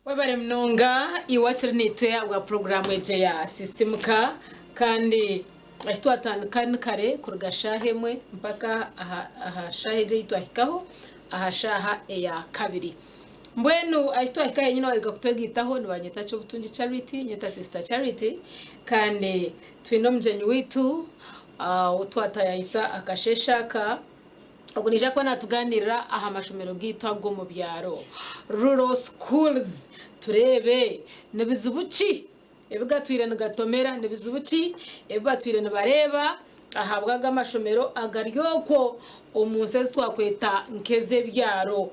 Webare munonga iwe akiri naitwe ahabwa puroguraamu egi eya Sisimuka kandi ahi twatandika ni kare kuruga shaaha emwe mpaka aha shaaha egi ei twahikaho aha shaaha eya kabiri. Mbwenu ahi twahika henyine waruga kutwegaitaho nibanyeta Kyobutungi Charity, nyeta Sister Charity kandi twine omugyenyi waitu ou twatayayisa akasheeshe aka. Ogu naija kuba natuganirira aha mashomero gaitu ag'omu byaro, Rural Schools, tureebe ni bizibu ki ebi gatwire nigatomera, ni bizibu ki ebi batwire nibareeba ahabwa ago amashomero agari okwo omu nsi ezi twakweta nk'ez'ebyaro.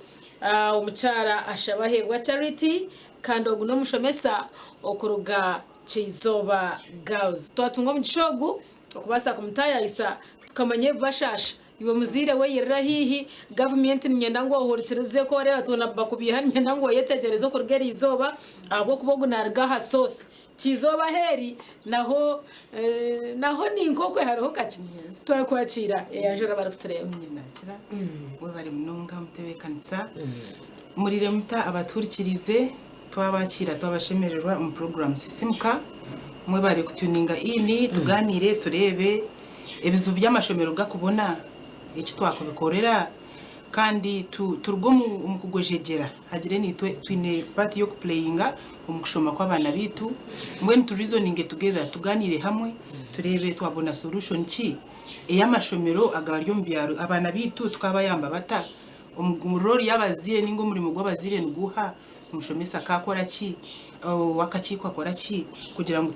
Omukyara Ashabaheebwa Charity kandi ogu n'omushomesa okuruga Kyeizoba Girls. Twatunga omugisha ogu okubaasa kumutaayayisa tukamanya ebibashaasha. Iwe muzaire we yirira haihi gavumenti niinyenda ngu ohurikirize ku oreeba twena bakubiiha niinyenda ngu oyetegyereze okuruga eri izooba ahabw'okuba ogu naaruga aha source. Kyizooba ahu eri naho naho nink'okwe hariho kakye. Twakwakiira eyanjura abarikutureeba. Niinye naakira. Webare munonga mutebeekanisa. Muriire muta abatuhurikiriize? Twabakiira twabashemererwa omu puroguraamu Sisimuka. Mwebare kutuninga in tugaaniire tureebe ebizibu by'amashomero gakubona, eki twakubikorera kandi turuge omu kugwejegyera hagire naitwe twine part y'okupuleyinga omu kushoma kw'abaana baitu. Mbwenu tu reasoninge together tugaaniire hamwe tureebe twabona solution ki ey'amashomero agari omu byaro abaana baitu tukabayamba bata? Omu role y'abazaire ninga omurimo gw'abazaire niguuha? Omushomesa akaakora ki? Ow'akakiiko akora ki kugira ngu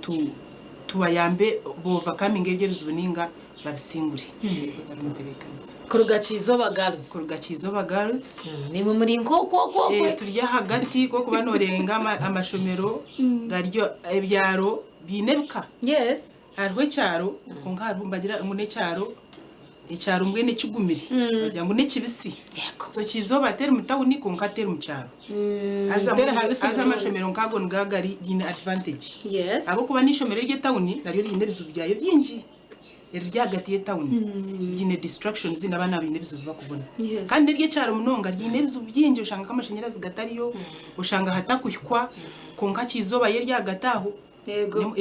tubayambe ba overcominge ebyo ebizibu ninga babisingure? Bari omu ntebeekanisa. Kuruga Kyizooba Girls. Kuruga Kyizooba Girls. Naimwe muri nk'okwo okwo okwe. Turi ahagati kw'okuba noorenga amashomero gari ebyaro biine ebika. Yes. Hariho ekyaro kwonka hariho nibagira ngu n'ekyaro ekyaro mbwenu ekigumire bagira ngu n'ekibisi so kyizooba teri mu tawuni kwonka teri mu kyaro haza Teri habisi haza munonga. amashomero nk'ago nigo agari gaine advantage Yes. ahabw'okuba n'eishomero ery'etawuni naryo riine ebizibu byayo bingi eriri ahagati y'etawuni riine distractions n'abaana baine ebizibu bakubona Yes. kandi n'ery'ekyaro munonga riine ebizibu bingi oshanga nk'amashanyarazi gatariyo oshanga hatakuhikwa kwonka kyizooba yo eri ahagati aho Yego.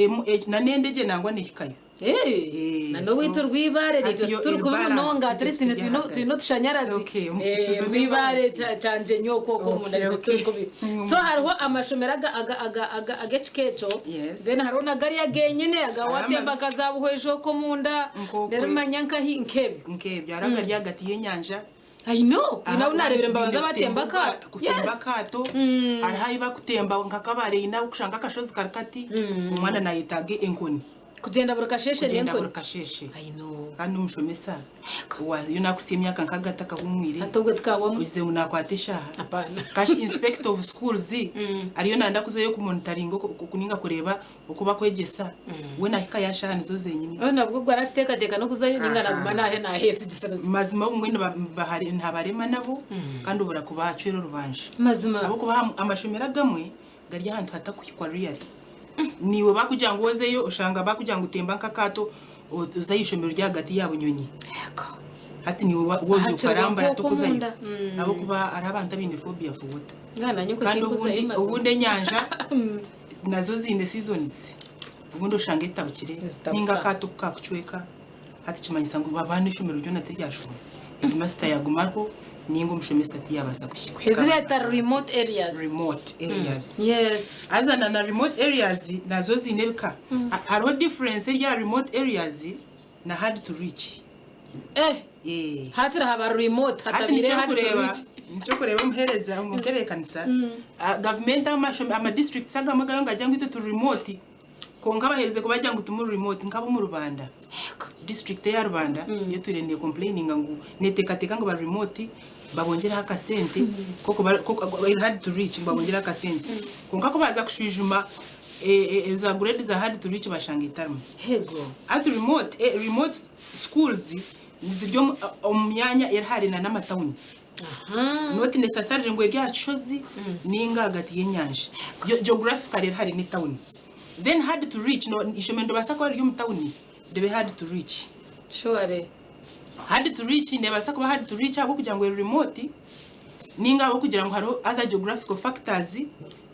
Na n'endegye nangwa nehikayo. Eh, na n'owaitu Rwibaare Hati naitwe yo tituri eri kubi balanced, munonga at least turi twine ahagati. twine otushanyarazi. Okay, Eh, zo ni Rwibaare balanced. kya Kyangyenyi okwo okwo omunda Okay, naitwe okay. tituri kubi. So hariho amashomero aga aga aga aga ag'ekika ekyo, Yes. then hariho na gariya genyine aga Hariho watemba amabisi. nka za Buhweju okwo omunda, Nk'okwe. reero manya nkahi nk'ebyo. Nk'ebyo hariho agari ahagati y'enyanja. I know, haine abu naareebire nibabanza batemba akaato. Kutemba Yes. akaato, hariho ahu bakutemba nka Kabale haine ahu okushanga akashozi kari kati, omwana nayetaaga enkoni. Kugyenda buri kasheeshe Kugyenda n'enkoni. buri kasheeshe. I know. Kandi omushomesa waayo nakutsya emyaka nka atakahumwire, Hati obwo tikahwamu. ogize ngu nakwata eshaaha. Hapana. Kashi inspector of schools ariyo nayenda kuzayo kumonitaringa ninga kureeba Oku bakwegyesa, we nahika yashaaha nizo zenyini. Ou nabwo ogwo arakiteekateeka n'okuzayo ninga naguma naahe naaheesigisiriza. Mazima obumwe nihabarema nabo kandi obura kubacwera orubanja. Mazima. Ahabw'okuba amashomero agamwe gari ahantu hatakuhikwa really. Naiwe bakugira ngu ozeyo oshanga bakugira ngu temba nk'akaato oze aha ishomero ry'ahagati ya Bunyonyi. Yego. Hati naiwe woza Ahakirwa okarambura nk'okwo tokuzayo omunda. ahabw'okuba hariho abantu abaine phobia for water. Nga nanye okwo Kandi tinkuzayo obundi mazima. obundi enyanja Nazo ziine seasons obundi oshanga etabukire Zitabuka. ninga akaato ku kakucweka hati kimanyisa ngu abaana eishomero ryona tiryashoma headmaster yaguma ariho ninga omushomesa tiyabaasa kuhika Ezi beeta remote areas. remote areas. Yes. Haza na na remote areas nazo ziine ebika. Hariho difference eri aha remote areas na hard to reach. Eh! Eh. Hakiri haba remote Hati hatabaire nikyo hard to orikureeba reach. nikyo orikureeba omuheereza omu ntebeekanisa gavumenti amashomero ama districts agamwe gariyo nigagira ngu itwe turi remote kwonka baherize kubagira ngu timuri remote nk'ab'omu Rubanda district eya Rubanda yo etwire nekompureyininga ngu neteekateeka ngu bari remote babongyereho akasente k'okuba eri hard to reach ngu babongyereho akasente kwonka ku baaza kushwijuma za grade za hard to reach bashanga etarimu. Yego. Hati remote remote schools ziri omu myanya eri hare na n'amatawuni. Not necessarily ngu eri aha kishozi ninga ahagati y'enyanja. Geographically eri hare n'etawuni. Then hard to reach, ishomero niribaasa kuba riri omu tawuni ribe hard to reach. Surely. Hard to reach neebaasa kuba hard to reach ahabw'okugira ngu eri remote ninga ahabw'okugira ngu hariho other geographical factors.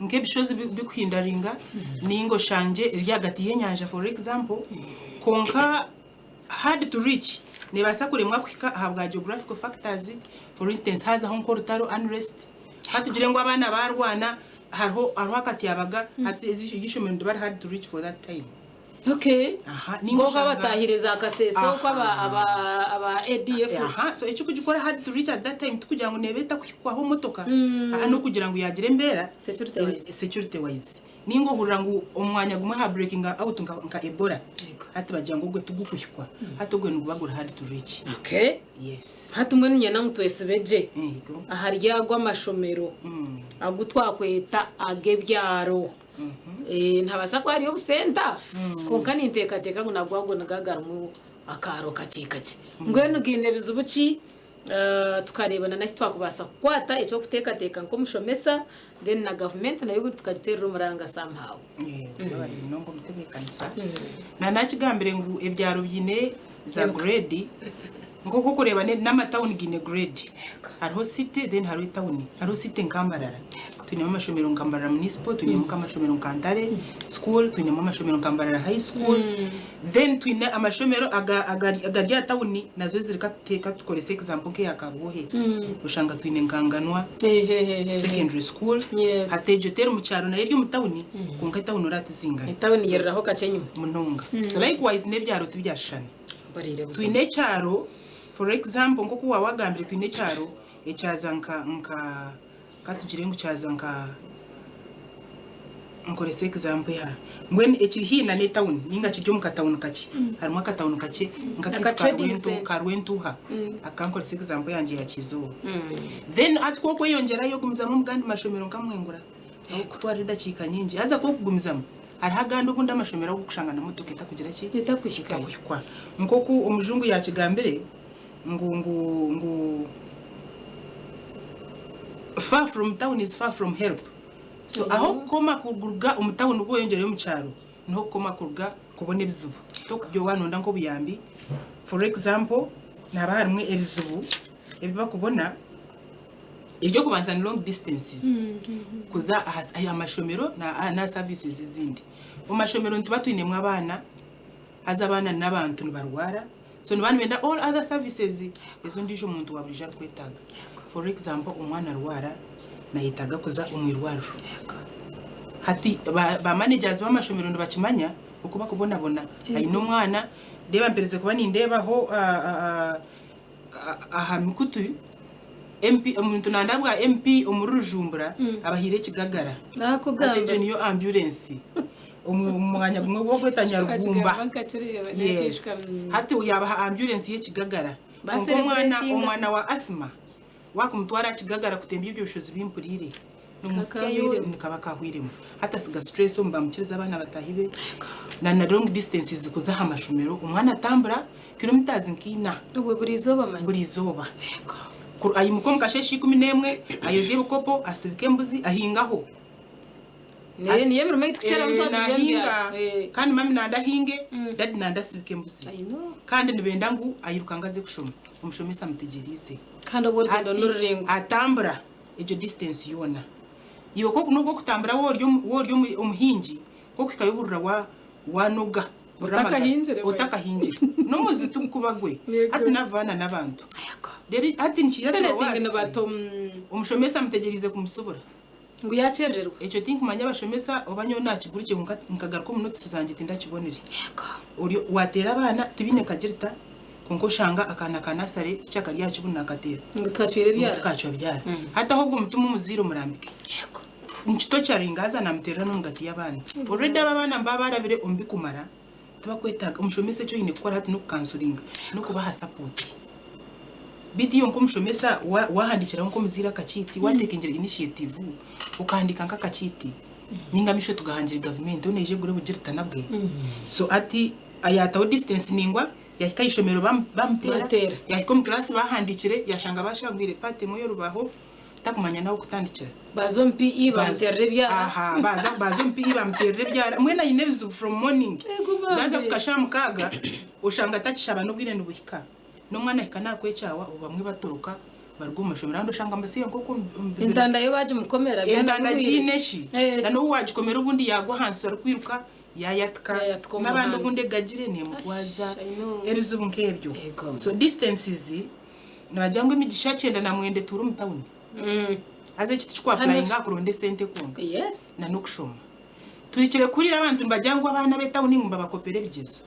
Nk'ebishozi bikuhindaringa ninga oshangye eri ahagati y'enyanja for example kwonka hard to reach nebaasa kuremwa kuhika ahabwa geographical factors for instance haazaho nk'orutaro unrest katugire ngu abaana baarwana hariho hariho akatyabaga hati eryo ishomero niriba riri hard to reach for that time. Okay. Aha, ninga Nk'oku oshanga abatahire za Kasese oku aba aha aba aba ADF. Aha, so ekikugikora hard to reach at that time tikugira ngu neeba etakuhikwaho motoka, aha n'okugira ngu yaagira embeera Security wise. security wise. Ninga ohurira ngu omu mwanya gumwe ha breakinga out nka, nka Ebola, Yego. hati bagira ngu ogwe tigukuhikwa, hati ogwe niguba guri hard to reach. Okay. Yes. Hati mbwenu niinyenda ngu twesibe gye Yego. ahari ago amashomero agu twakweta ag'ebyaro. Nihabaasa kuba hariyo obusenta kwonka ninteekateeka ngu nabwo ago nigo agarimu akaaro kakye kakye. Mbwenu gaine bizibu ki? Tukareeba na n'ahu twakubaasa kukwata eky'okuteekateeka nk'omushomesa then na gavumenti nayo obundi tukagiteerera omuranga somehow. Webare munonga omutebeekanisa. Naanakigambire ngu ebyaro biine za grade nk'oku orikureeba n'amatawuni gaine grade. Hariho city then hariho etawuni. Hariho city nka Mbarara. Twinemu amashomero nka Mbarara Municipal, twinemu nk'amashomero nka Ntare School, twinemu amashomero nka Mbarara High School. Then twine amashomero aga agari agari aha tawuni nazo ziri kate katukorese example nk'eya Kabwohe. Oshanga twine nka Nganwa Secondary School. Yes. Hati egyo teri mu kyaro nayo eri omu tawuni kwonka etawuni oraba tizingana. Etawuni yereraho kakye enyima. Munonga. So likewise n'ebyaro tibyashushana. Mpuriire buzima. Twine ekyaro for example nk'oku waawagambire twine ekyaro ekyaza nka nka Ka tugire ngu kyaza nka nkorese example eha mbwenu ekiri haihi na n'etawuni ninga kiri omu katawuni kakye harimu akatawuni kakye Aka nk'akaitu trading center. ka Rwentuha aka nkorese example yangye ya Kizooba then hati ku okweyongyerayo ogumizamu omu gandi mashomero nka Mwengura ag'okukutwarira edakiika nyingi haza ku okugumizamu hariho agandi obundi amashomero agu orikushanga na motoka etakugira ki Etakuhikayo. etakuhikwa nk'oku omujungu yaakigambire ngu ngu ngu far from town is far from help so aho kukoma kuruga omu town kweyongyerayo omu kyaro niho kukoma kuruga kubona ebizibu tokubyo wanonda nk'obuyambi for example nihaba harimu ebizibu ebi bakubona eby'okubanza ni long distances kuza aha aha mashomero na n'aha services ezindi omu mashomero nituba twinemu abaana haza abaana n'abantu nibarwara So nibaba nibenda all other services ezi ondiijo muntu wa buriijo arikwetaaga. For example, omwana arwara nayetaaga kuza omu irwariro. Hati ba, ba managers b'amashomero nibakimanya oku bakubonabona. Aine omwana, reeba mperize kuba nindeebaho aha mikutu, MP, omuntu nanda bwa MP omuri Rujumbura abahaire ekigagara. Hati egyo niyo ambulance. Omu mwanya gumwe gw'okweta Nyarugumba. Yes. Hati yaabaha ambulance y'ekigagara. Kwonka omwana omwana wa asthma waakumutwara aha kigagara kutembya ebyo bishozi bimpuriire nomusyayo nikaba kaahwiremu. Hati asiga stress omu bamukiriza abaana bataahi be na na long distances kuza aha mashomero omwana atambura kilometres nka ina buri izooba. Aimuka omu kasheeshe 11 ayozya ebikopo, asibika embuzi, ahingaho. Niyo niyo emirimo ei tukukyeramu Eh, twaba turi omu nahinga byaro. Eh. kandi mami nanda ahinge dadi nanda asibike embuzi I know. kandi nibenda ngu ayirukange aze kushoma omushomesa amutegyereize Kandi obwo orugyendo Ati, niruraingwa. atambura egyo distance yoona iwe kwoku nobwo okutambura wori wori omuhingi kwokuhikayo ohurira wa wanoga hurira amagara Otakahingire we. otakahingire n'omuzi tigukuba gwe Yego. hati n'abaana n'abantu Yego. reero hati nikiija If kiba anything worse nibato omushomesa amutegyereize kumusubura Ngu yakyerererwa. Ekyo tinkumanya abashomesa oba nyowe nakigurikye kwonka nkagaruka omu notes zangye tindakibonire. Ori wateera abaana tibaine kagirita kwonka oshanga akaana ka nasare teacher kari aha kibunu nakateera. Ngu tukacwire Ngu ebyara. tukacwa byara. Hati ahobwe omutume omuzaire omurambike. Nikitocharinga haza namuteerera n'omugati y'abaana. Already abo abaana nibaba barabire omu bikumara tibakwetaaga omushomesa eki oine kukora hati n'okukansuringa n'okubaha support. Beitu iwe nk'omushomesa wahandiikiraho nk'omuzaire akakiiti, watekingira initiative okahandiika nk'akakiiti ninga amaisho tugahangire gavumenti yoona eije egure bugirita nabwe. So hati yaataho distance ningwa yahika aha ishomero bamuteera, yahika omu class bahandiikire yashanga bashangwire part emwe y'orubaho takumanya n'ah'okutandikira. Baaza omu PE bamuteerera ebyara. Aha, baaza baaza omu PE bamuteerera ebyara. Mbwenu aine ebizibu from morning. Ego bambi. Zaaza kuhika shaaha mukaaga, oshanga atakishaba n'obwire nibuhika. N'omwana ahika naakwekyawa, obwo bamwe batoroka. Baruga omu mashomero abandi oshanga nibasiiba nk'oku omu bibira. Entanda yo baagimukomera byona Entanda bihweire. agiine shi? Eh. Na n'obu waagikomera obundi yaagwa ahansi arikwiruka yaayatika. Yaayatika omu N'abandi muhanda. obundi egagire neemurwaza. Ash, I know. Ebizibu nk'ebyo. Ego. So distances nibagira ngu emigisha 99 etuura omu tawuni. Haza eki tikikuapulayinga aha kuronda esente kwonka Yes. na n'okushoma. Tuhikire kuhurira abantu nibagira ngu abaana b'etawuni ngu nibabakopera ebigyezo.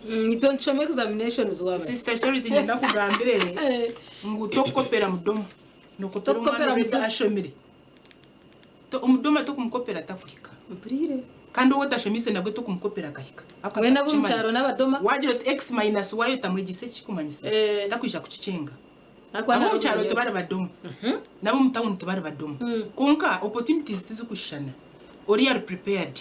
Itwe nitushoma examinations waaba. Sister Charity niinyenda nkugambire ngu tokukopera mudoma. Nokopera omwana Tokukopera already mudoma. ashomire. Omudoma tokumukopera takuhika. Mpuriire. Kandi ou otashomiise nabwe tokumukopera akahika. Ako Mbwenu ab'omu atakukimanya. kyaro n'abadoma. Waagira oti x minus y otamwegyise ekikumanyisa, Eh. takwija kukikyenga. Ahakuba Ab'omu kyaro ntarikugira tibari badoma, n'ab'omu tawuni tibari badoma. Kwonka opportunities tizikushushana. Oriya ari prepared.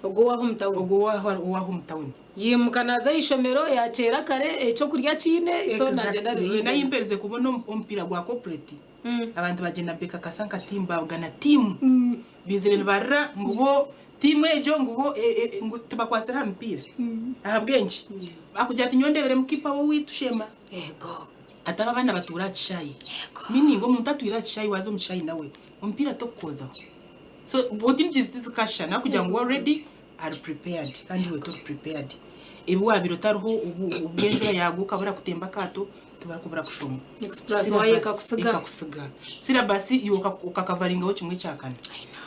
Ogwo ow'aha omu tawuni. Ogwo ow'aha omu tawuni. Yaimuka naaza aha ishomero, yaakyera kare, eky'okurya akiine, so naagyenda ari Exactly. ready. Nahi mperize kubona omupiira gwa corporate, abantu bagyenda nibekakasa nka tiimu, babugana tiimu. Baizire nibarira ngu bo tiimu egyo ngu bo ngu tibakwatsire aha mipiira. Ahabw'enki? Akugira ati nyowe ndeebire mukiipa w'owaitu Sheema. Yego. Ati aba abaana batuura aha kishaayi. Yego. Meaning omuntu atwire aha kishaayi waaza omu kishaayi nawe, omupiira tokukoozaho. So opportunities tizikashushana ahakugira ngu we already ari prepared kandi iwe tori prepared. Ebi waabaire otariho obu enjura yaagwa okabura kutemba akaato, tibarikubura kushoma. X plus Y ekakusiga. Ekakusiga. Syllabus iwe okakavaringaho kimwe kya kana.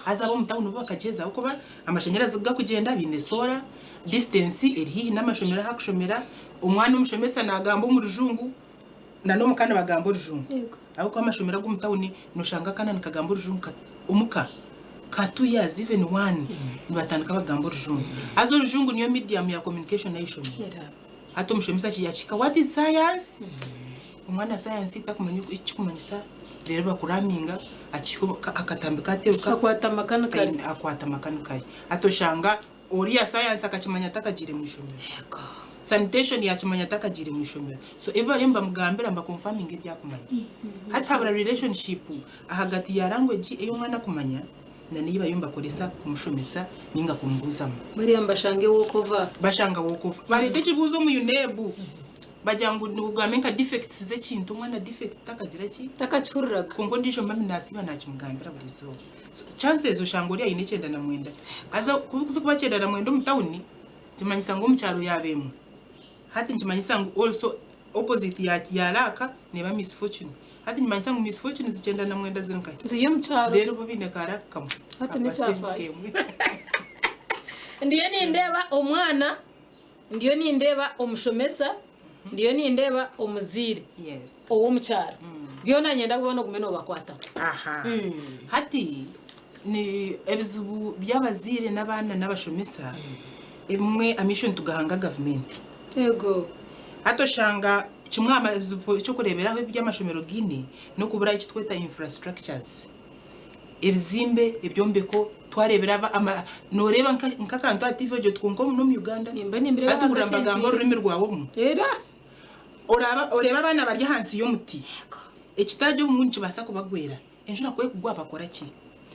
Haza ab'omu tawuni bo bakagyezaho kuba amashanyarazi ku gakugyenda baine solar, distance eri haihi n'amashomero ahu akushomera, omwana omushomesa naagamba omu rujungu na n'omuka nibagamba orujungu. Ahabw'okuba amashomero ag'omu tawuni noshanga akaana nikagamba orujungu kati omuka ka 2 years even one nibatandika bagamba orujungu. Haza orujungu niyo medium ya communication aha ishomero. Hati omushomesa akihika what is science? Omwana science takumanya eki kikumanyisa reero bakuraminga akihika akatambi kateruka Akwata amakanu kare. Akwata amakanu kare. Hati oshanga oriya science akakimanya atakagiire mu ishomero. Sanitation yakimanya atakagiire mu ishomero. So ebi bariyo nibamugambira nibakonfaminga ebi akumanya. Hati habura relationship ahagati ya language ei omwana akumanya na n'ei bariyo nibakoresa kumushomesa ninga kumubuuzamu. Bariya nibashanga walk over. Bashanga walk over. Bareeta ekibuuzo omu UNEB bagira ngu ogambe nka defects z'ekintu omwana defect takagira ki? Takakihuriraga. Kwonka ondiijo mami nasiiba nakimugambira buri izooba. So chances oshanga ori aine 99. Haza ku zikuba 99 omu tawuni nikimanyisa ngu omu kyaro yaaba emwe. Hati nikimanyisa ngu also opposite ya ya luck neeba misfortune. Hati nikimanyisa ngu misfortunes 99 ziri nkahi? Ziri omu kyaro. Reero bo baine ka luck kamwe. Hati Ka percent n'ekyafaayo. kemwe. Ndiyo nindeeba omwana, ndiyo nindeeba omushomesa, ndiyo nindeeba omuzaire Yes. ow'omu kyaro. Byona niinyenda kuba ogume noobakwataho. Aha. Hati ni ebizibu by'abazaire n'abaana n'abashomesa ebimwe amaisho nitugahanga gavumenti. Yego. Hati oshanga kimwe aha bizibu eky'okureeberaho eby'amashomero gaine n'okubura eki tweta infrastructures. Ebizimbe, ebyombeko, twareebera aba ama nooreeba nka nk'akantu aha TV ogyo kwonka omu n'omu Uganda. Nimba nimbireeba Hati aha ohurira nibagamba kakyencwire. orurimi rwawe obumwe. Era. Oraaba oreeba abaana bari ahansi y'omuti. Yego. Ekitaagi obumwe nikibaasa kubagwera. Enjura ku ekugwa bakora ki?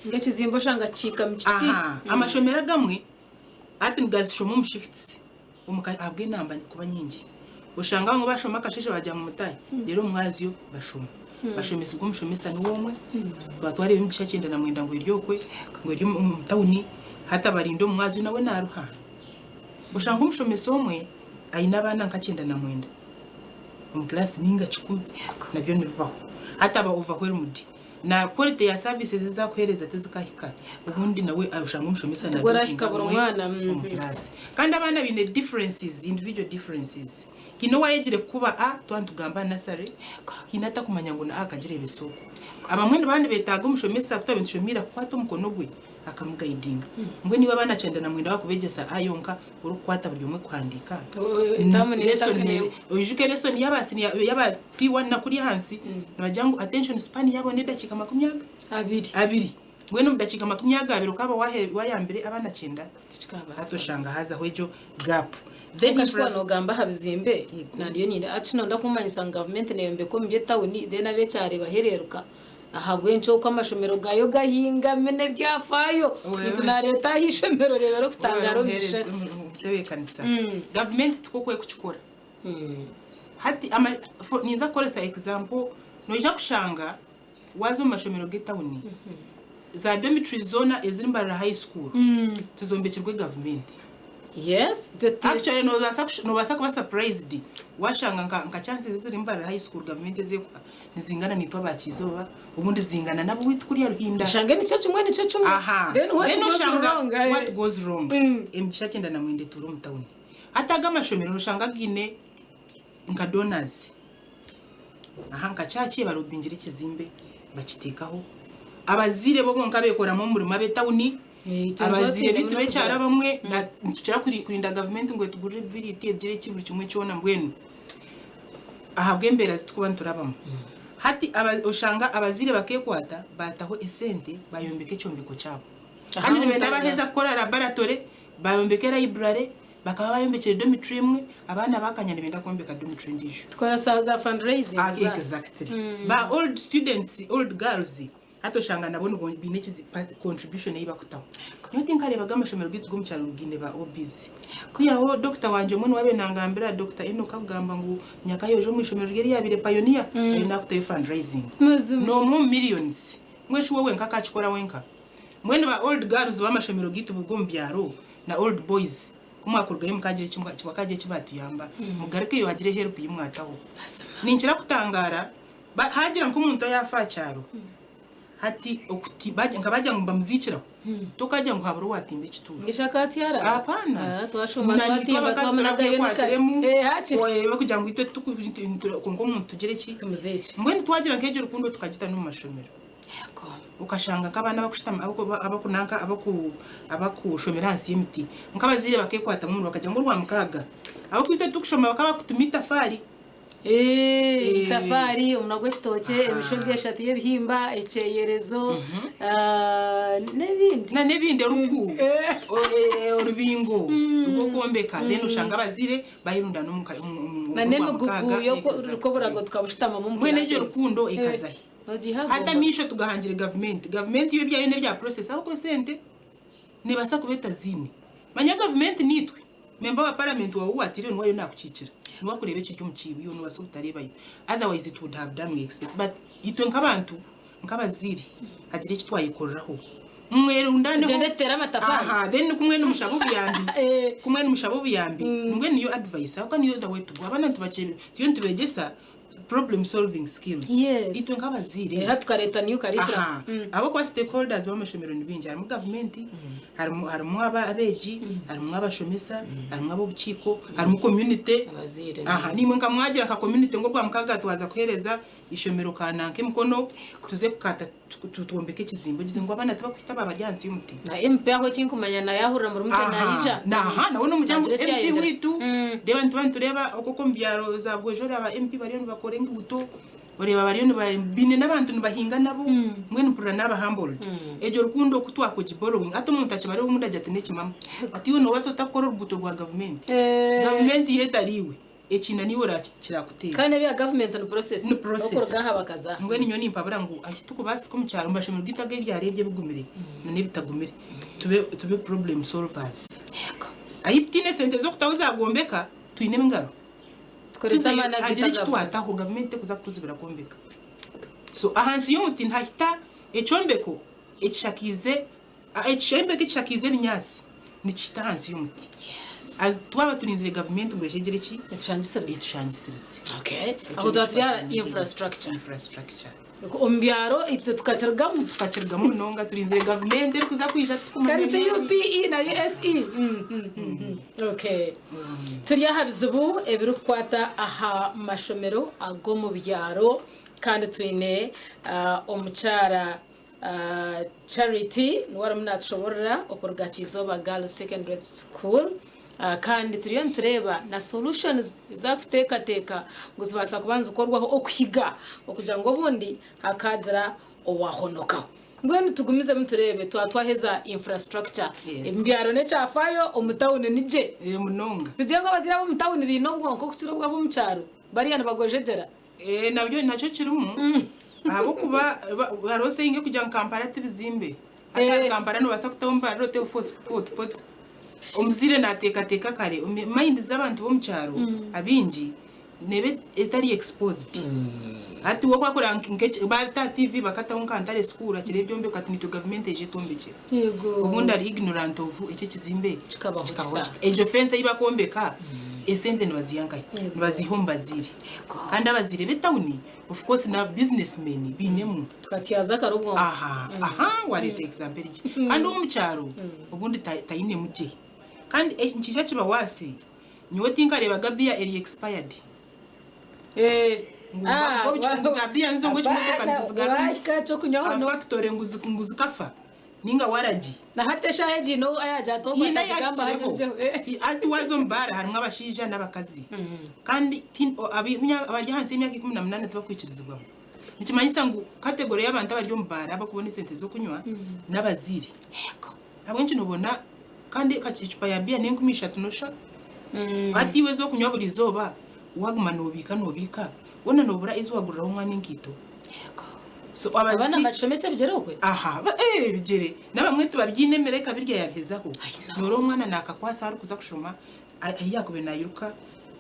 Nk'ekizimbe oshanga kikiikami kiti. Aha, amashomero agamwe hati nigazishoma omu shifts omu ka ahabw'enamba kuba nyingi. Oshanga abamwe bashoma akasheeshe bagira ngu mutaahe, reero omu mwazyo bashoma. Bashomesibwa omushomesa niwe omwe, twatwara emigisha 99 ngu eri okwe, ngu eri omu tawuni, hati abarinda omu mwazyo nawe naaruha. Oshanga omushomesa omwe aine abaana nka 99 omu kilaasi ninga 100 nabyo nibibaho. Hati aba overwhelmed. Na quality ya services ezi akuheereza tizikahika. Obundi nawe oshanga omushomesa Tibwo orahika buri mwana. omu kilaasi. Kandi abaana baine differences, individual differences. Haine owayegire kukuba A twaba nitugamba nursery, haine atakumanya ngu na A akagireebesa oku. Abamwe nibaba nibeetaaga omushomesa ku twaba nitushomiira kukwata omukono gwe akamugaidinga. Mbwenu iwe abaana 99 wakubeegyesa A yonka orikukwata buri omwe kuhandiika. Etamu Lesson neetaka oijuke lesson y'aba senior y'aba P1 na kuriya ahansi nibagira ngu attention span yaabo n'edakiika makumi aga abiri. Abiri. Mbwenu omu dakiika 20 okaba wayambire abaana 90 Tikikabaasa. Hati oshanga hazaho egyo gap. Then Kwonka shi waaba noogamba aha bizimbe, Yego. nandiyo ninde ati shi nonda kumanyisa ngu gavumenti neeyombeka omu by'etawuni then ab'ekyaro ebahereeruka ahabw'enki oku amashomero gaayo gahingami n'ebyafaayo Wewe. ngu naareeta aha ishomero reeba erikutangaara omu kishushani. Omutebeekanisa. Gavumenti tikwo kwe kukikora. Hati ninza kukoresa example. Noija kushanga waaza omu mashomero g'etawuni, za dormitories zoona eziri Mbarara High School tizombekirwe gavumenti. Yes, itwe ti- Actually nobaasa kush- nobaasa kuba surprised washanga nka nka chances eziri Mbarara High School gavumenti ezi ekuha nizingana naitwe aba Kyizooba, obundi zingana n'ab'owaitu kuriya Ruhinda. Oshange nikyo kimwe nikyo kimwe. Aha. Then what Then goes oshanga wrong? eh? what goes wrong. Emigisha 94 etuura omu tawuni. Hati aga amashomero noshanga gaine nka donors. Aha nka church barobingire ekizimbe bakiteekaho. Abazaire bo bonka bekoramu omurimo ab'etawuni. Abazaire baitu b'ekyaro abamwe nitukira kurinda gavumenti ngu etugurire ebibiriiti egire ki buri kimwe kyona mbwenu ahabw'embeera zi turikuba niturabamu. Hati oshanga abazaire bakeekwata baataho esente bayombeka ekyombeko kyabo. Kandi nibenda baheza kukora laboratory, bayombeke library, bakaba bayombekire dormitory emwe, abaana bakanya nibenda kwombeka dormitory endiijo. Tukora za fundraising za. Exactly. Ba old students, old girls Hati oshanga nabo nibo baine ekizi contribution ei bakutaho. Nyowe tinkareebaga amashomero gaitu g'omu kyaro ngu gaine ba OBs. Kwihaho doctor wangye omwe niwe abaire nangambira, Doctor Enock akugamba ngu Nyakayojo omu ishomero rye eri yaabaire pioneer, ariyo naakutayo fundraising. Mazima. N'omwe omu millions. Mbwenu shi we wenka akaakikora wenka? Mbwenu ba old girls b'amashomero gaitu g'omu byaro na old boys ku mwakurugayo mukaagira eki bakaagira eki baatuyamba, mugarukeyo hagire help ei mwataho. Mazima. Ninkira kutangaara Haagira nk'omuntu oyaafa aha kyaro, hati okuti nka baagira ngu nibamuziikiraho, tokaagira ngu habura owaatimba ekituuro. Ngisha akatsyara? Hapana. Ah, twashuma Na nitwe twatimba abakazi twamunagayo ni kare. turakwekwatiramu, Eh, hakiri. oreebe kugira ngu itwe tituku kwonka omuntu tugire ki? Tumuziikye. Mbwenu twagira nk'egyo rukundo tukagita n'omu mashomero. Yego. Okashanga nk'abaana abakushutama abakunanka abaku abakushomera ahansi y'emiti, nk'abazaire bakeekwatamu omuriro bakagira ngu orwamukaaga ahabw'okuba itwe titukushoma bakaba bakutuma itafaari. Itafaari, omunwa gw'ekitookye, emishogo eshatu y'ebihimba, ekyeyerezo n'ebindi. Na n'ebindi oruku, orubingo rw'okwombeka then oshanga abazaire bayerundana omu Na n'emigugu y'oburago tukabushutamamu omu Mbwenu egyo classes. rukundo ekaza hi? Nogiiha Hati gomba. amaisho tugahangire gavumenti. Gavumenti yo ebyayo n'ebya process ahabw'okuba esente neebaasa kuba etaziine. Manya gavumenti niitwe. Member wa parliament wawe ou watiireyo niwe ariyo nakukiikira, niwe akureeba ekiri omu kiibo iwe nobaasa obutareebayo otherwise it would have done we expect but itwe nkabantu nkabazaire hagire eki twayekoreraho mwerundaneho Tugyende tuteere amatafaari. Aha then kumwe nimushaba obuyambi Eh. kumwe nimushaba obuyambi mbwenu niyo advice ahabw'okuba niyo the way to go abaana nitubakye turiyo nitubegyesa problem solving skills Yes. itwe nk'abazaire Aha tukareeta new curriculum. Aha. Ahabw'okuba stakeholders b'amashomero ni baingi harimu gavumenti, harimu harimu aba abeegi, harimu abashomesa, harimu ab'obukiiko, harimu community. Abazaire. Aha, naimwe nka mwagira nka community ngu Orwamukaga twaza kuheereza eishomero kananka emikono tuze kukata twombeke ekizimbe ogize ngu abaana tibakuhita baaba bari ahansi y'omuti. Na MP aho ekinkumanya nayahurira muri mutwe nayija. Aha, nawe n'omuryango Nagira eki MP yayongyera. waitu. Reeba nituba nitureeba okwo omu byaro za Bwejo oreeba ba MP bariyo nibakora enguuto, oreeba bariyo niba baine n'abantu nibahinga nabo, mbwenu mpurira naaba humbled. Egyo rukundo ku twakugi borrowing hati omuntu akibareeba obundi agira ati n'ekimama. Ati iwe noobaasa ota kukora oruguuto rwa gavumenti? Gavumenti yo etari iwe. Ekiina niiwe oraakirakuteera. Kandi ebya gavumenti ni process. Ni process. Okuruga aha bakaza aha. Mbwenu nyowe nimpabura ngu ahi turikubaasika omu kyaro, omu mashomero gaitu ag'ebyaro ebi ebigumire na n'ebitagumire, tube tube problem solvers. Yego. Ahi tutaine sente z'okutaho zaagombeka, twine engaro. Tukorese Tuzeyo amaani agaitu hagire eki aga butunu. twataho, gavumenti tekuza kutuzibira kwombeka. So ahansi y'omuti nihahita ekyombeko ekishakiize Ekyombeko ekishakiize ebinyaatsi nikihita ahansi y'omuti. Yes. As twaba turinzire gavumenti ngu eje egire ki? Etushangisirize. Etushangisirize. Okay. Ekyo Aho twaba turi aha nikyo infrastructure. Infrastructure. Omu byaro itwe tukakirugamu. Tukakirugamu munonga turinzire gavumenti erikuza kwija tukumanya. Kandi ti UPE na USE. Okay. Turi aha bizibu ebirikukwata aha mashomero ag'omu byaro kandi twine omukyara Charity niwe arimu natushoborora okuruga Kyizooba Girls Secondary School kandi turiyo nitureeba na solutions ezakuteekateeka ngu zibaasa kuba nizikorwaho okuhiga okugira ngu obundi hakaagira owahonokaho. Mbwenu tugumizemu tureebe twaba twaheza infrastructure Yes. omu byaro n'ekyafaayo omu tawuni ni gye. Eh, munonga. Tugire ngu abazaire ab'omu tawuni baine obwonko okukira obw'ab'omu kyaro bariya nibagwejegyera. Eh, nabyo nakyo kirimu ahabw'okuba hariho saying erikugira ngu Kampala ti bizimbe. Hati ahari Kampala nobaasa kutaho embarara oteho fort portal. Omuzaire nateekateeka kare, mind z'abantu b'omu kyaro abaingi. Neeba etari exposed. Hati we ku akureba nk'eki baata aha TV bakataho nka Ntare school akira ebyombeko ati nitwe gavumenti eija etwombekyera. Obundi ari ignorant of eki ekizimbe Kikabaho kikabaho kita. kita. Egyo fence ei bakwombeka esente nibaziiha nkahi? Nibaziiha omu bazaire. Kandi abazaire b'etawuni of course na business men bainemu. Tukatyaza akari obwongo. Aha aha wareeta example gye. Kandi ow'omu kyaro obundi tainemu gye. Kandi nikiija kiba worse Nyowe tinkareebaga beer eri expired. Ngu ngu za beer nizo ngu ekimotoka nikizigarura Wahika ekyokunywaho aha no. factory ngu zikafa ninga waragi. Na hati eshaaha egi haine ayagira ati ogwo Haine atagigamba ayahikireho. hagirugyeho. Hati waaza omu baara harimu abashaija n'abakazi kandi abari ahansi y'emyaka 18 tibakwikirizibwamu. Nikimanyisa ngu category y'abantu abari omu baara abakubona esente z'okunywa n'abazaire. Ahabw'enki nobona kandi ecupa ya biya n'enkumi ishatu nosha? Hati iwe ez'okunywa buri izooba waguma nobiika nobiika wena nobura ezi waguriraho omwana enkaito. So Abaana nibakishomesa ebigyere okwe? Aha, eh ebigyere. N'abamwe tibabyine emere ekabirya yabihezaho. Noreeba omwana nakakwasa arikuza kushoma ahi yakubaire nayiruka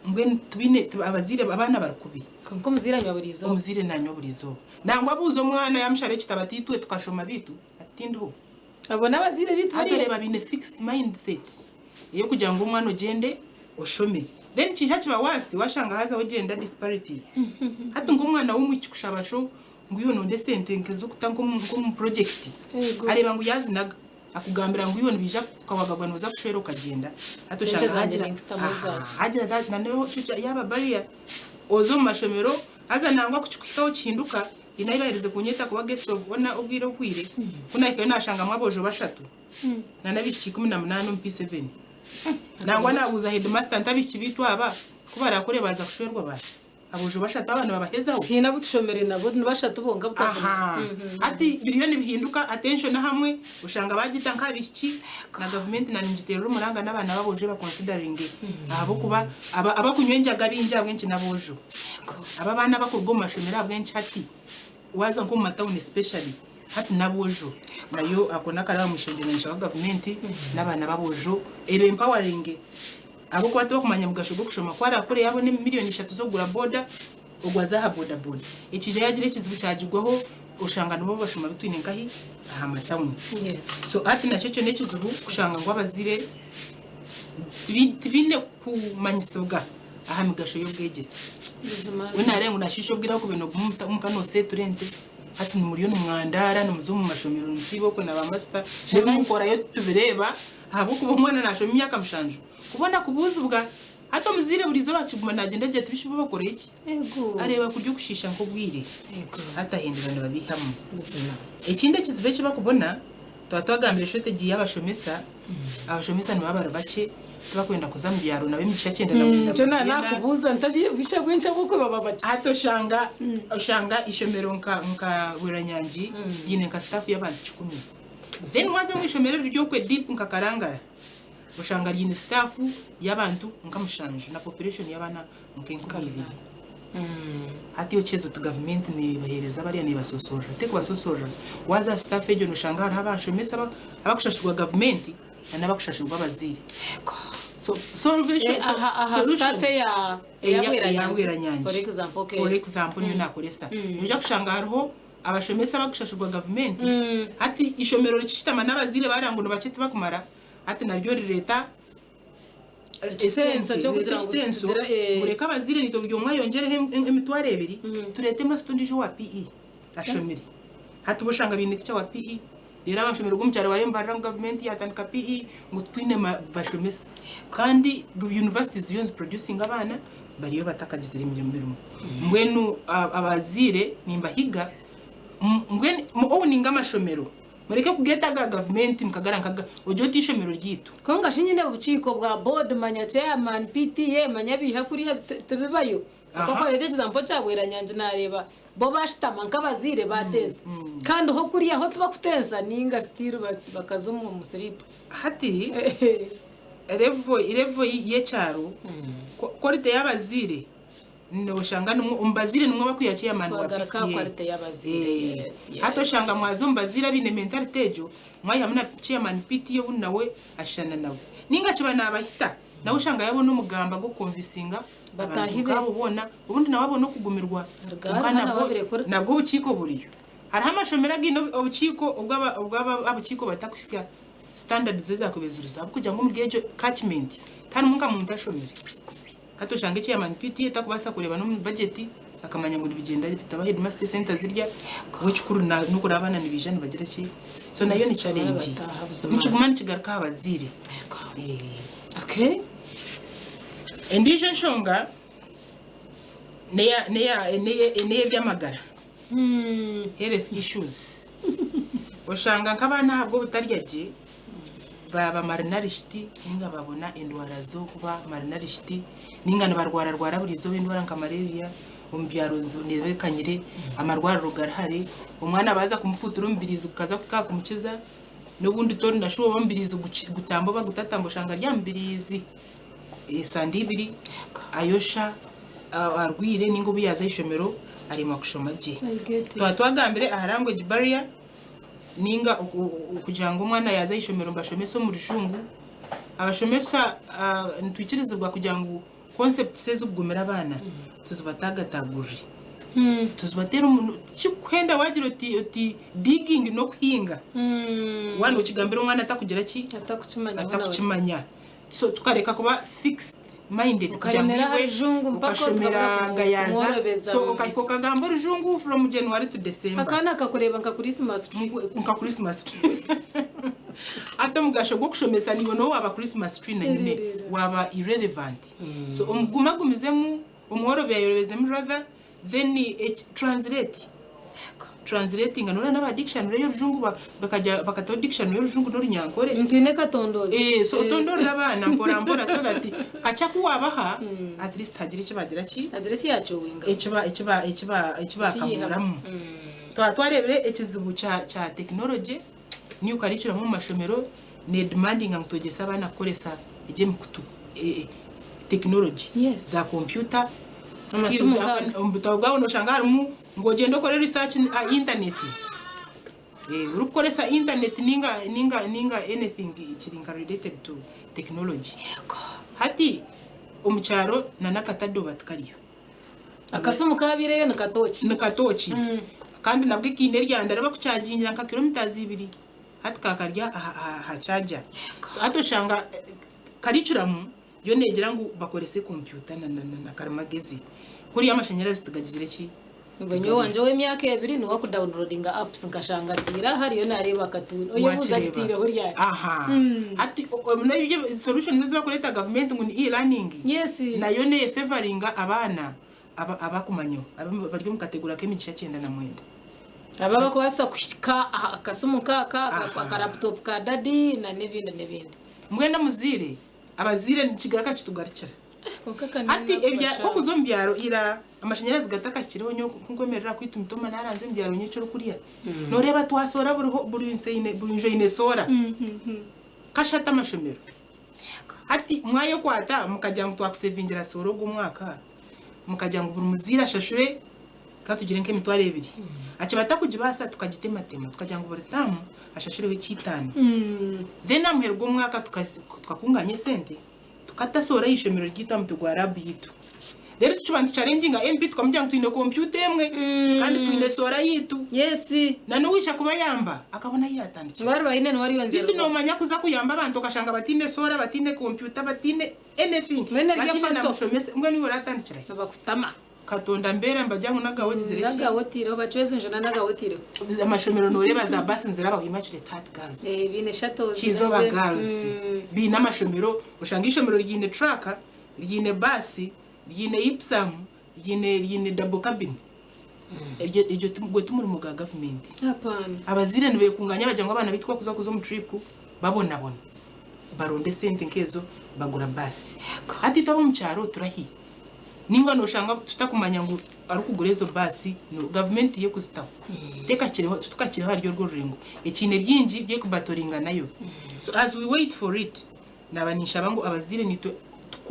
mbwenu tibaine abazaire abaana bari kubi. Kwonka omuzaire anywa buri izooba. Omuzaire nanywa buri izooba. Nangwa abuuza omwana yamushaba ekitabo ati itwe tukashoma bitu ati tindiho. Abo n'abazaire baitu Hati bariya. oreeba baine fixed mindset ey'okugira ngu omwana ogyende oshome. Then kiija kiba worse washanga hazaho gender disparities. Hati nk'omwana w'omwishiki kushaba sho ngu iwe nonda esente nk'ez'okuta nk'omu project, Yego. areeba ngu yazinaga akugambira ngu iwe nibaija kukawagabwa nooza kushwera okagyenda. Hati Sente oshanga zangye hagira ninkutamu aha ezaaki. hagira that na neho yaaba barrier oza omu mashomero haza nangwa kukikuhikaho kihinduka. Haine ahi baaherize kunyeta kuba guest of honour obwire obuhweire, ku naahikayo naashangamu aboojo bashatu n'abaishiki 18 omu P7. Nangwa naabuuza headmaster nti abaishiki baitu aba ku baraakure baaza kushwerwa baahi? Aboojo bashatu aba nibabahezaho? Tihaine abu tushomire nabo, ni bashatu bonka abu twashomire. Aha, hati biriyo nibihinduka, attention ahamwe oshanga baagita nk'abaishiki na gavumenti na ningiteerera omuranga n'abaana b'aboojo ebaconsideringe ahabw'okuba abakunywa enjaga abaingi ahabw'enki n'aboojo. Aba abaana abakuruga omu mashomero ahabw'enki hati waaza nk'omu matawuni especially hati n'aboojo nayo ako n'akaraba omu ishengyero ninshaba gavumenti n'abaana b'aboojo eba empoweringe ahabw'okuba tibakumanya mugasho gw'okushoma ku arakure yaabona emiliyoni ishatu z'okugura boda ogwo aze aha boda boda ekiija yaagira ekizibu kyagigwaho oshanga nibo bashoma abu twine nkahi aha matawuni so hati nakyo ekyo n'ekizibu kushanga ngu abazaire tibaine kumanyisibwa aha migasho y'obwegyese. We naareeba ngu naashiisha obwire ahabw'okuba nooguma omuka nooseetura ente, hati muriyo nimwandaara nimuza omu mashomero nimusiiba okwe na baamasita, n'ebi mukorayo titubireeba ahabw'okuba omwana naashoma emyaka mushanju. Kubona kubuuzibwa, hati omuzaire buri izooba akiguma naagyenda agira ati bishi bo bakora ki? Areeba kuri okushiisha nk'obwire, hati ahindura nibabiihamu. Ekindi ekizibu eki bakubona, Twaba twagambire shortage y'abashomesa, abashomesa nibaba bari bakye tibakwenda kuza omu byaro nabo emigisha kyenda na mwenda Nikyo nibagyenda. nakubuuza nti obwishiki bwingi obwokwe baba bakye. Hati oshanga oshanga ishomero nka nka Bweranyangi ryine nka staff y'abantu kikumi. Then waza omu ishomero eriri okwe deep nka Karangara oshanga ryine staff y'abantu nka mushanju na population y'abaana nk'enkumi ibiri. Hati okiheza oti gavumenti nebahereza bariya nebasosorera, tekubasosorera. Waza aha staff egyo noshanga hariho abashomesa abakushashurwa gavumenti na n'abakushashurwa abazaire. So solvation, Eh, aha aha solution staff eya eya eya Bweranyangi Bweranyangi for example okay. For example niyo nakoresa. Noija kushanga hariho abashomesa abakushashurwa gavumenti, hati ishomero rikishutama n'abazaire bareba ngu nibakye tibakumara, hati naryo rireta Ekitenso ky'okugira ngu ekitenso tugire, eh. ngu reka abazaire naitwe buri omwe ayongyereho emitwaro ebiri tureete masita ondiijo owa PE ashomire. Hati bo oshanga baine ticha wa PE reero abashomero g'omu kyaro bariyo nibarira ngu gavumenti yatandika PE ngu titwine bashomesa. Kandi universities ziriyo niziproducinga abaana bariyo batakagizire emirimo. Mbwenu abazaire nimbahiga mbwenu mu owninge amashomero. Mureke kugeeta aga gavumenti mukagara nka ogye oti eishomero ryaitu. Kwonka shi nyine obukiiko bwa board manya chairman, PTA manya biiha kuriya tibibayo. Oku okureeta ekizampo kya Bweranyangi nareeba bo bashutama nk'abazaire bateesa kandi ho kuriya ho tibakuteesa ninga still bakaza omu sleep. Hati level level y'ekyaro quality y'abazaire Noshanga nimwo omu bazaire nimwo bakwiha chairman wa Twagaruka aha PTA. quality y'abazaire. Eh, Yes, yes, hati oshanga yes. mwaza omu bazaire abaine mentality egyo, mwayihamu na chairman PTA obundi nawe ashushana nawe. Ninga kiba nabahita. Nawe oshanga yabona omugamba gw'okukonvisinga abantu Bataahi be. nk'abo boona, obundi nawe abone okugumirwa. Aruga Kwonka hariho nawe nabwo abirekura. nabwo obukiiko buriyo. Hariho amashomero againe obukiiko obw'abukiiko batakuhitsya standards ezakubezuriza ahabw'okugira ngu omuri egyo catchment tiharimu nka muntu ashomire. Hati oshange chairman PTA takubaasa kureeba n'omu budget akamanya ngu nibigyenda bita, ba headmaster esente azirya, we ekikuru n'okureeba abaana nibaija nibagira ki, so nayo ni challenge. Nikiguma nikigaruka aha bazaire. Endiijo enshonga n'ey'eby'amagara, health issues. Oshanga nk'abaana ahabw'obutarya gye baaba malnourished ninga babona endwara z'okuba malnourished ninga nibarwararwara buri izooba endwara nka malaria omu byaro neeba ekanyire, amarwariro gari hare, omwana baaza kumufuutura omubiriizi gukaza kuhika aha kumukiza n'obundi tori na shuwa oba omubiriizi gutamba oba gutatamba oshanga ari aha mubiriizi esande ibiri ayosha arwire ninga obu yaaza aha ishomero aremwa kushoma gye. Twaba twagambire aha language barrier. Ninga kugira ngu omwana yaaza aha ishomero nibashomesa omu rujungu, abashomesa nitwikirizibwa kugira ngu concepts ezikugumira abaana tuzibatagatagurire, tuzibateere omu tikikuhenda waagira oti oti digging n'okuhinga waaba nookigambira omwana atakugira ki? Atakukimanya. So tukareka kuba fixed minded kugira ngu Okaremera aha iwe rujungu mpaka okashomera okabura Gayaza kumworobeza. so okahika okagamba orujungu from January to December. Akaana kakureeba nka Christmas tree. Nka Christmas tree. Hati omugasho gw'okushomesa niiwe n'obu waaba Christmas tree na nyine Irerera. waaba irrelevant. So omugumagumizemu omworobeyorobezemu rather then translate. Translatinga noreeba n'aba dictionary y'orujungu bakagya bakataho dictionary y'orujungu n'orunyankore. Ntiine katondoozi. Eh, so otondorere abaana mpora mpora so that kakye aku waabaha at least hagire eki bagira ki? Hagire eki yaacuwinga. Eki ba eki ba eki ba eki baakamuuramu. Twaba twareebire ekizibu kya kya tekinologye new curriculum omu mashomero needimandinga ngu twegyese abaana kukoresa egi emikutu tekinologye za kompyuta, Amasimu nk'aga. Omu butabo bwabo noshanga harimu ngu ogyende okore research aha internet. Orikukoresa internet ninga ninga ninga anything ekiri nka related to technology. Hati omu kyaro na n'akatadoba tikariyo. Akasimu kabaireyo ni katooki. Ni katooki. Kandi nabwo ekaine eryanda ribakuchagingira nka kilometres ibiri. Hati kakarya aha charger. So hati oshanga curriculum yo negira ngu bakorese kompyuta na karimagezi. Kuriya amashanyarazi tigagizire ki? Ngu nyowe wangye ow'emyaka ebiri niwe akudawunirodinga apps nkashanga atiire aha ariyo naareeba akatuuni. Oyebuuza Wakireeba. akitaireho ryari. Aha. Hati n'ebyo solutions ezi barikureeta gavumenti ngu ni e-learning Yes. nayo neefevaringa abaana abakumanyaho abari omu kategori ak'emigisha 99. Abo abakubaasa kuhika aha kasimu nk'aka, aka laptop ka dadi na n'ebindi n'ebindi. Mbwenu omuzaire, abazaire nikigaruka kitugarukira. Kwonka ka Hati n'enaku ebya bashaho. nk'okuza omu byaro ira amashanyarazi gatakahikireho nyowe ku nkwemerera kwita omutooma naranzya omu byaro nyowe ekirikurya nooreeba twasoora buriho buri nsi eine buri nju eine soora kashatu amashomero. Hati mwayekwata mukagira ngu twakusevingira soora ogu omwaka mukagira ngu buri muzaire ashashure ka tugire nk'emitwaro ebiri akiba atakugibaasa tukagitematema tukagira ngu buri taamu ashashureho eky'itaano then aha muheru gw'omwaka tukakunganya esente tukata soora aha ishomero ryaitu aha mutwe gwa laabu yaitu. Reero tukiba nitucharenginga MP tukamugira ngu twine kompyuta emwe kandi twine soora yaitu. Yes. Na n'owaija kubayamba akabona ahu yaatandikira. Ngu ariba aine niwe Beitu ariyongyererwaho. noomanya kuza kuyamba abantu okashanga bataine soora, bataine kompyuta, bataine anything, Mbwenu eryo bataine na fato. mushomesa, mbwenu iwe oratandikira hi? Nibakutama. Katonda mbeera nibagira ngu nagawe ogizire ki? Nagawe otaireho, bacweza enju na nagawe otaireho. Amashomero nooreeba za baasi nizirabaho Immaculate Heart Girls, Eh, biine shuttles. Kizooba Girls, biine amashomero, oshanga eishomero riine truck, riine baasi, riine Ipsum, riine riine double cabin. Eryo egyo ti gwe ti murimo gwa gavumenti. Hapana. Abazaire nibekunganya bagira ngu abaana baitu ku bakuza kuza omu trip babonabona, baronda esente nk'ezo bagura baasi. Hati itwe ab'omu kyaro turahi? Nainga noshanga tutakumanya ngu arikugura ezo baasi no gavumenti yo ekuzitaho tekakireho titukakireho ahari orwo orurengo ekiine bingi byekubatoringa nayo so as we wait for it naba ninshaba ngu abazaire nitwe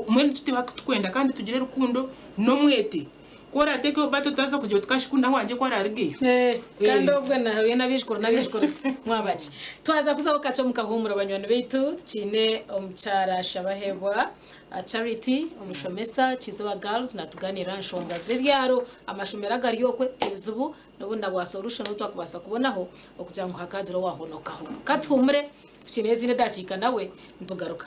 mbwenu tuteho akutukwenda kandi tugire rukundo nomwete. Ku oraateekeho bato twaza kugira oti kashiku na wangye ku araarugeyo. Eh, kandi obwo nahuye n'abaijukuru n'abaijukuruza mwabaki. Twaza kuzaho kakye omu kahuumuro banywani baitu, tukiine omukyara Shabahebwa Charity omushomesa Kiziba Girls natuganirira aha nshonga z'ebyaro, amashomero agari okwe, ebizibu n'obundi na bwa solution obu twakubaasa kubonaho okugira ngu hakaagira owaahonokaho. Katuhuumure tukiineyo ezindi edakiika nawe nitugaruka.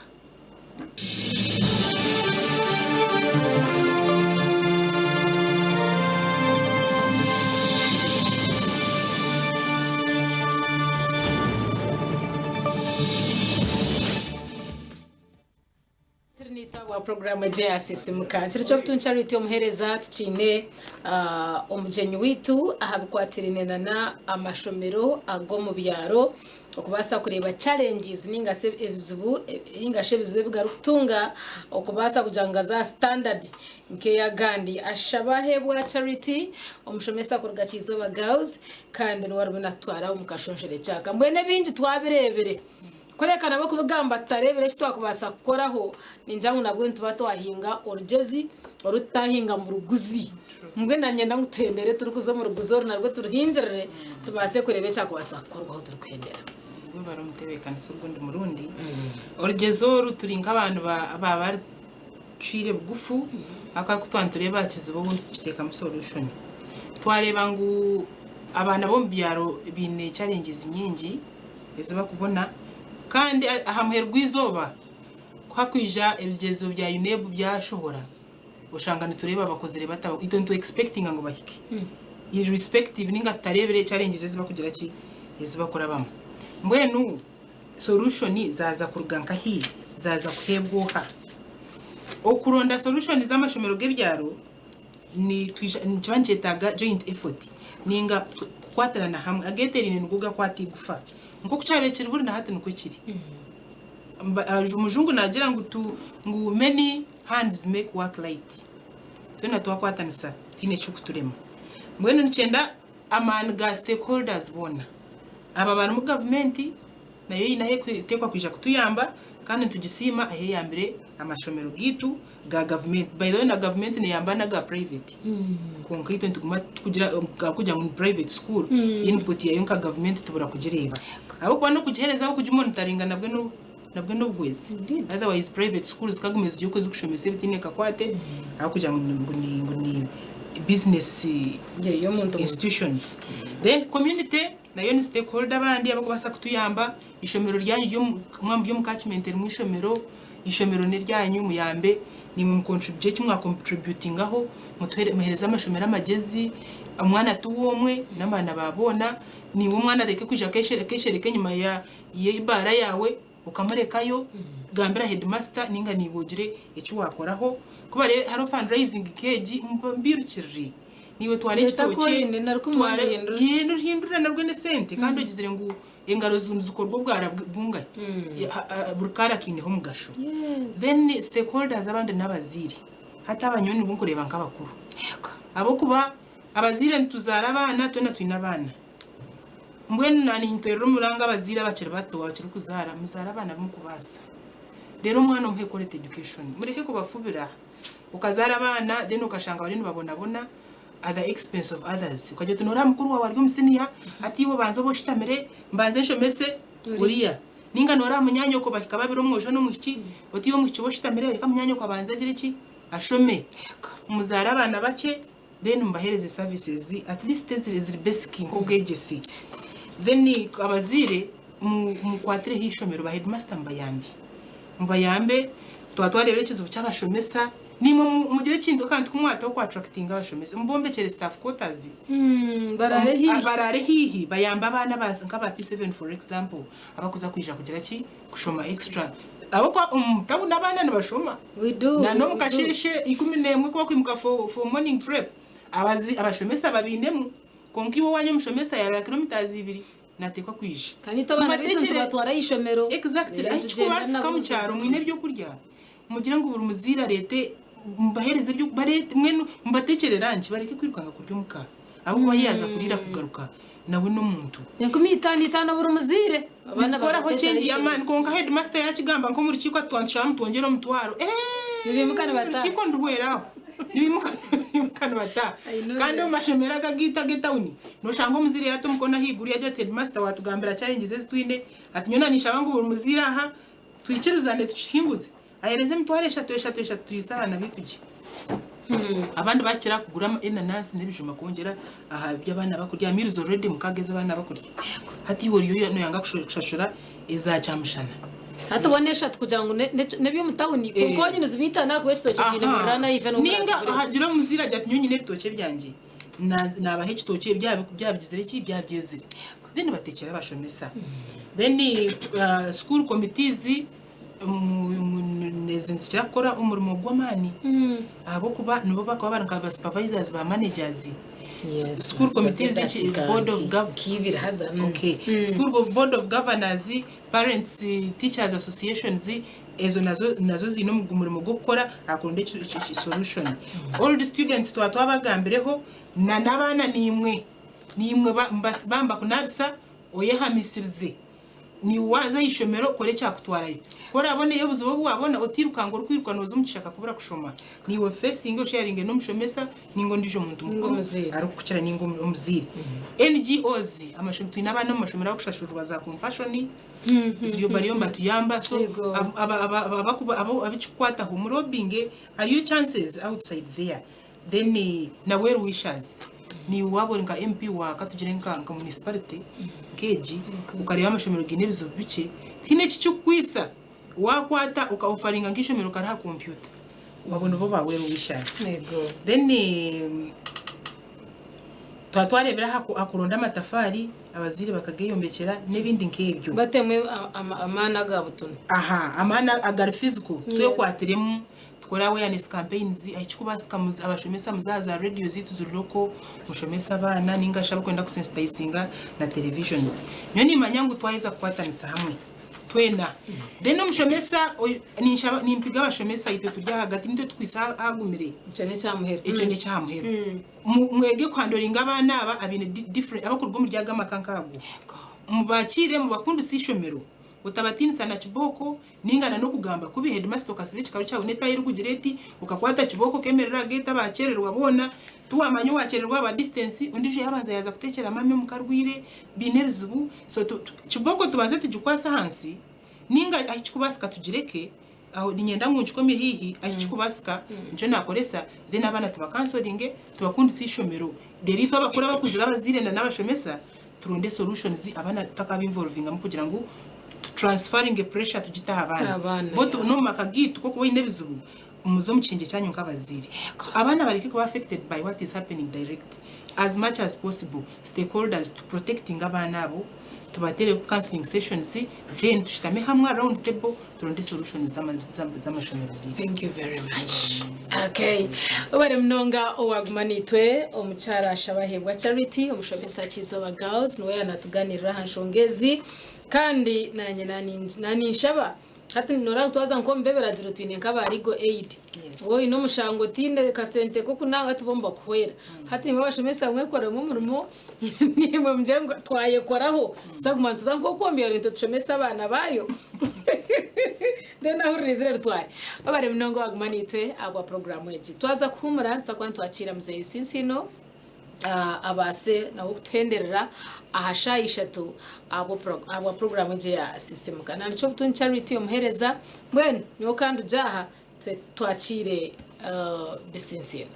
Turi naitwe ahabwa puroguraamu egi eya Sisimuka. Kiro ky'obutungi Charity omuheereza tukiine omugyenyi waitu aha bikwatiraine nana amashomero ag'omu byaro okubaasa kureeba challenges ninga shi ebizibu ninga shi ebizibu ebi garikutunga okubaasa kugira ngu gaze aha standard nk'ey'agandi. Ashaba aheebwa Charity omushomesa kuruga Kyizooba Girls kandi niwe arimu natutwara omu kashonshorekye aka. Mbwenu ebingi twabireebire. Kureka nabo kubigamba tutareebire eki twakubaasa kukoraho, ningira ngu nabwo nituba twahinga orugyezi oru tutahinga mu ruguzi. Mbwenu nanyenda ngu tuhendere turikuza omu ruguzi oru narwo turuhingirire tubaase kureeba ekyakubaasa kukorwaho turikuhendera. Webare omutebeekanisa ogundi murundi. Orugyezi oru turi nk'abantu aba baricwire bugufu ahakuba ku twaba nitureeba aha kizibu obundi tukiteekamu solution. Twareeba ngu abaana b'omu byaro baine challenges nyingi. ezi barikubona kandi aha muheru gw'eizooba ku hakwija ebigyezo bya UNEB byashohora oshanga nitureeba bakozire bata itwe nitu expectinga ngu bahike irrespective ninga tutareebire challenges ezi barikugira ki ezi barikurabamu mbwenu solution zaaza kuruga nkahi zaaza kuheebwa oha? Okuronda solution z'amashomero g'ebyaro Nitwija nikiba nikyetaaga joint effort ninga kukwatirana hamwe ageeteeraine nigo gakwata eigufa nk'oku kyabaire kiri buri na hati nikwo kiri. Omujungu naagira ngu tu ngu many hands make work light twena twakwatanisa tihaine ekirikuturema. Mbwenu nikyenda amaani ga stakeholders boona aba abarimu gavumenti nayo eine ahu erikuteekwa kwija kutuyamba kandi nitugisiima ahu eyambire amashomero gaitu ga gavumenti. By the way na gavumenti neyamba n'aga private kwonka itwe nituguma tukugira ahabw'okugira ngu ni private school input yayo nka gavumenti tubura kugireeba ahabw'okuba n'okugiheereza ahabw'okugimonitaringa nabwe nabwe n'obuhwezi otherwise private school zikaguma ziri okwo zirikushomesa ebitaine kakwate ahabw'okugira ngu ngu ni business institutions. Then community Nayo ni stakeholder abandi abarikubaasa kutuyamba, eishomero ryanyu ryo mwaba muri omu catchment erimu eishomero, eishomero n'eryanyu muyambe naimwe mu contribute eki mwa contributingaho mutuhere muhereze amashomero amagyezi, omwana ti w'omwe n'abaana ba boona, naiwe omwana areke kwija akeshereka enyima ya y'ebaara yaawe okamurekayo, gambira headmaster ninga naiwe ogire eki wakoraho, ku bareebe hariho fundraising nk'egi mubairukirire. Naiwe twara Reeta ekitookye, koini na rukumi twara wabihindura. Yee, noruhindura narwo n'esente kandi ogizire ngu engaro nizikorwa obwara bungahi? Buri kaara kaineho omugasho. Yes. Then stakeholders abandi n'abazaire. Hati aba nyowe nibo nkureeba nk'abakuru. Yego. Ahabw'okuba abazaire nituzaara abaana, twena twine abaana. Mbwenu naanye ninteerera omuranga abazaire abakiri bato abakirikuzaara, muzaare abaana abu murikubaasa. Reero omwana omuhe quality education. Mureke kubafubira. Okazaara abaana then okashanga bariyo nibabonabona at the expense of others. Okagira oti noreeba mukuru waawe ari omu siniya hati iwe obanze obe oshutamire mbanze nshomese oriya. Ninga noreeba munyaanyoko bahika babiri omwojo n'omwishiki oti iwe omwishiki obe oshutamire reka munyaanyoko abanze agire ki ashome. Muzaare abaana bakye then mubaheereze services at least eziri basic nk'obwegyese. Then abazaire mukwatireho eishomero ba headmaster mubayambe. Mubayambe twaba twareebire ekizibu ky'abashomesa naimwe mugire ekintu akantu ku mwataho ku attractinga abashomesa mubombekyere staff quarters Baraare haihi. Baraare haihi bayambe abaana aba nk'aba P7 for example abakuza kwija kugira ki kushoma extra ahabw'okuba omu tawuni abaana nibashoma We do, na we n'omu do. kasheeshe 11 ku bakwimuka for morning prep abazi abashomesa babainemu kwonka iwe owaanyu omushomesa yaaraara kilometres ibiri Nateekwa kwija. Kandi itwe abaana baitu Mubatekyere. nitubatwara aha ishomero. Exactly. Reero Ahu tugyenda kikubaasika nabo. omu kyaro mwine ebyokurya, mugire ngu buri muzaire areete, mubaheereze ebyo, bareete, mbwenu mubateekyere lunch bareke kwirukanga kurya omuka. Ahabw'okuba yaaza kuriira kugaruka nawe n'omuntu. 5000 itaano buri muzaire. Abaana Nizikoraho babateekyera change aha ishomero. y'amaani kwonka headmaster yaakigamba nk'omu rukiiko ati twantushaba mutwongyere omutwaro. Eeh! Nibiimuka nibataaha. Orukiiko niruhwera aho. Nibiimuka. Baimuka nibataaha. I know Kandi that. omu mashomero aga agaitu ag'etawuni, noshanga omuzaire yaata omukono ahaiguru yagira ati headmaster waatugambira challenges ezi twine, ati nyowe na ninshaba ngu buri muzaire aha twikirizane tukihinguze. Ahereze emitwaro eshatu eshatu eshatu turiise abaana baitu gye. Abandi bakira kugura enanansi n'ebijuma kwongyera aha bi abaana bakurya. Meals already mukaga ezi abaana bakurya. Hati iwe oriyo noyanga kushashura eza kyamushana. Hati bona eshatu kugira ngu n'eby'omu tawuni kwonka wanyine nizibiitana ahakuba ekitookye kiine mururana ive n'obu Ninga orakigure. hagira omuzaire agira ati nyowe nyine ebitookye byangye nabaha ekitookye byabigizire ki byabyezire. Then batekyera abashomesa. Then school committees ezi nizikira kukora omurimo gw'amaani ahabw'okuba nibo barikuba bari nka ba supervisors ba managers. School committees, board of gov okay. School board of governors, parents teachers associations ezo nazo nazo ziine omurimo gw'okukora aha kuronda solution. Old students twaba twabagambireho na n'abaana naimwe naimwe bamba kunabisa oyehamisirize. Naiwe waaza aha ishomero kora ekyakutwarayo. Ku oraaboneyo obuzibu obu waabona, otiiruka ngu orikwiruka nooza omu kishaka kubura kushoma. Naiwe ofeesinge osheyaringe n'omushomesa nainga ondiijo muntu Nainga mukuru omuzaire. arikukukira nainga omuzaire. NGOs, amasho twine abaana omu mashomero abarikushashurwa za Compassion, ziriyo bariyo nibatuyamba so Yego. ab- aba- aba- aba- abakuba abu abikikukwataho mulobbyinge hariyo chances outside there. Then na well wishers niiwe waaba ori nka MP wa katugire nka nka municipality nk'egi okareeba amashomero gaine ebizibu bikye tihaine ekikikukwisa waakwata oka offaringa nk'eishomero kariha kompyuta abo nibo ba well wishers. Then twaba twareebire aha kuronda amatafaari abazaire bakageyombekyera n'ebindi nk'ebyo. Batemu amaani aga butunu. Aha amaani agari physical twekwatiremu. Tukore awareness campaigns ahikikubaasika abashomesa muze aha za radio zaitu ziri local mushomese abaana ninga shi abarikwenda kusensitizinga na televisions. Nyowe nimanya ngu twaheza kukwatanisa hamwe twena then omushomesa ninshaba nimpiga abashomesa itwe turi ahagati nitwe tukwitse ahagumire. Ekyo n'ekyamuheru. Ekyo n'ekyahamuheru. Mwege kuhandoringa abaana aba abaine different abarikuruga omuri aga amaka nk'ago. Mubakiire mubakundise eishomero otabatiinisa na kibooko Ninga na n'okugamba kubi headmaster okasiba ekikaru kyawe n'etaayi erikugira eti, okakwata kibooko okemerera aha gate abakyererwa boona, tiwamanya owakyererwa aha bwa distance, ondijo yabanza yaaza kutekyera mami omuka arwaire, biine ebizibu, so tu, tu, kibooko tubanze tugikwase ahansi, ninga ahi kikubaasika tugireke, aho niinyenda ngu nkikomye haihi ahi kikubaasika, nikyo naakoresa, then abaana tubakansoringe, tubakundise eishomero, reero itwe abakuru abakuzire abazaire na n'abashomesa, turonde solutions abaana tutakaba involvingamu kugira ngu tu transferringe pressure tugite aha baana. Abaana, Bo tu- yeah. n'omu maka gaitu ku okuba oine ebizibu muze omu kishengye kyanyu nk'abazaire. So abaana bareke kuba affected by what is happening direct as much as possible stakeholders tu protectinge abaana abo tubateereho counseling sessions then tushutame hamwe aha round table turonde solutions z'ama- z'ama- z'amashomero gaitu. Thank you very much. Okay. Webare munonga owaguma naitwe omukyara Shabahebwa Charity omushomesa Kizooba Girls niwe yanatuganirira aha nshonga ezi kandi nanye naninshaba hati noraba twaza nk'omu b'ebiragiro twine nk'aba legal aid Yes. wowe oine omushango otiine kasente k'okunanga hati bo nibakuhwera hati imwe abashomesa mwekoremu omurimo nimwe mugire ngu twayekoraho tusaguma nituza nk'oku omu byaro nitwe tushomesa abaana baayo Then ahurira eizire ritware. Webare munonga waguma naitwe ahabwa puroguraamu egi. Twaza kuhuumura nituza kuba nitwakiira Muzeeyi Bisinsiino abaase nawe kutuhenderera aha shaaha ishatu ahabwa puroguraamu egi eya Sisimuka. Nandikye Obutungi Charity omuheereza. Mbwenu nyowe ka ndugye aha twakiire Bisinsiino.